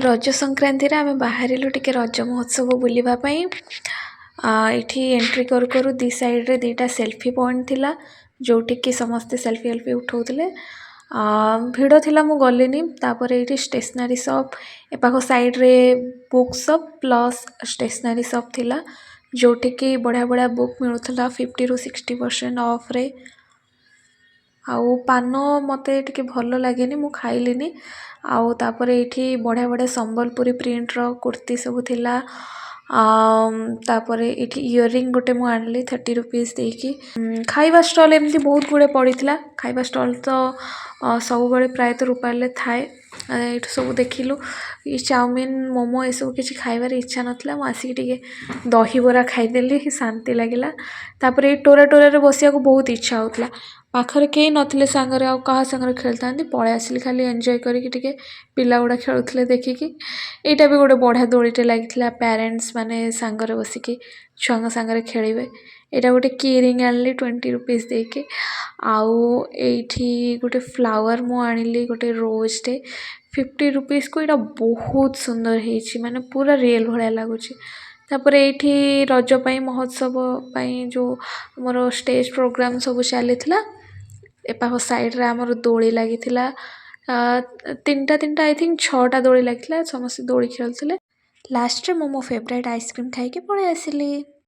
ରଜ ସଂକ୍ରାନ୍ତିରେ ଆମେ ବାହାରିଲୁ ଟିକେ ରଜ ମହୋତ୍ସବ ବୁଲିବା ପାଇଁ। ଏଠି ଏଣ୍ଟ୍ରି କରୁ କରୁ ଦି ସାଇଡ଼୍ରେ ଦୁଇଟା ସେଲ୍ଫି ପଏଣ୍ଟ ଥିଲା, ଯେଉଁଠିକି ସମସ୍ତେ ସେଲ୍ଫି ୱେଲ୍ଫି ଉଠାଉଥିଲେ। ଭିଡ଼ ଥିଲା, ମୁଁ ଗଲିନି। ତାପରେ ଏଇଠି ଷ୍ଟେସନାରୀ ସପ୍, ଏପାଖ ସାଇଡ଼୍ରେ book shop plus stationery shop ଥିଲା, ଯେଉଁଠିକି ବଢ଼ିଆ ବଢ଼ିଆ ବୁକ୍ ମିଳୁଥିଲା 50ରୁ 60% ଅଫ୍ରେ। ଆଉ ପାନ ମୋତେ ଟିକେ ଭଲ ଲାଗେନି, ମୁଁ ଖାଇଲିନି। ଆଉ ତାପରେ ଏଇଠି ବଢ଼ିଆ ବଢ଼ିଆ ସମ୍ବଲପୁରୀ ପ୍ରିଣ୍ଟର କୁର୍ତ୍ତି ସବୁ ଥିଲା। ତାପରେ ଏଇଠି ଇୟରିଙ୍ଗ ଗୋଟେ ମୁଁ ଆଣିଲି 30 ରୁପିଜ୍ ଦେଇକି। ଖାଇବା ଷ୍ଟଲ୍ ଏମିତି ବହୁତ ଗୁଡ଼େ ପଡ଼ିଥିଲା। ଖାଇବା ଷ୍ଟଲ୍ ତ ସବୁବେଳେ ପ୍ରାୟତଃ ରୂପାଲିରେ ଥାଏ। ଏଇଠୁ ସବୁ ଦେଖିଲୁ। ଏଇ ଚାଉମିନ, ମୋମୋ ଏସବୁ କିଛି ଖାଇବାର ଇଚ୍ଛା ନଥିଲା। ମୁଁ ଆସିକି ଟିକେ ଦହିବରା ଖାଇଦେଲି, ଶାନ୍ତି ଲାଗିଲା। ତାପରେ ଏଇ ଟୋରା ଟୋରାରେ ବସିବାକୁ ବହୁତ ଇଚ୍ଛା ହେଉଥିଲା। ପାଖରେ କେହି ନଥିଲେ ସାଙ୍ଗରେ, ଆଉ କାହା ସାଙ୍ଗରେ ଖେଳିଥାନ୍ତି? ପଳେଇ ଆସିଲି ଖାଲି ଏନ୍ଜୟ କରିକି ଟିକେ, ପିଲା ଗୁଡ଼ା ଖେଳୁଥିଲେ ଦେଖିକି। ଏଇଟା ବି ଗୋଟେ ବଢ଼ିଆ ଦୋଳିଟେ ଲାଗିଥିଲା, ପ୍ୟାରେଣ୍ଟସ୍ ମାନେ ସାଙ୍ଗରେ ବସିକି ଛୁଆଙ୍କ ସାଙ୍ଗରେ ଖେଳିବେ। ଏଇଟା ଗୋଟେ କି ରିଙ୍ଗ ଆଣିଲି 20 ରୁପିଜ୍ ଦେଇକି। ଆଉ ଏଇଠି ଗୋଟେ ଫ୍ଲାୱାର ମୁଁ ଆଣିଲି, ଗୋଟେ ରୋଜ୍ଟେ 50 ରୁପିଜ୍କୁ। ଏଇଟା ବହୁତ ସୁନ୍ଦର ହେଇଛି, ମାନେ ପୁରା ରିଏଲ୍ ଭଳିଆ ଲାଗୁଛି। ତାପରେ ଏଇଠି ରଜ ପାଇଁ, ମହୋତ୍ସବ ପାଇଁ ଯେଉଁ ଆମର ଷ୍ଟେଜ୍ ପ୍ରୋଗ୍ରାମ୍ ସବୁ ଚାଲିଥିଲା। ଏପାଖ ସାଇଡ଼୍ରେ ଆମର ଦୋଳି ଲାଗିଥିଲା ତିନିଟା ତିନିଟା, I think ଛଅଟା ଦୋଳି ଲାଗିଥିଲା। ସମସ୍ତେ ଦୋଳି ଖେଳୁଥିଲେ। ଲାଷ୍ଟରେ ମୁଁ ମୋ ଫେଭରାଇଟ୍ ଆଇସ୍କ୍ରିମ୍ ଖାଇକି ପଳେଇ ଆସିଲି।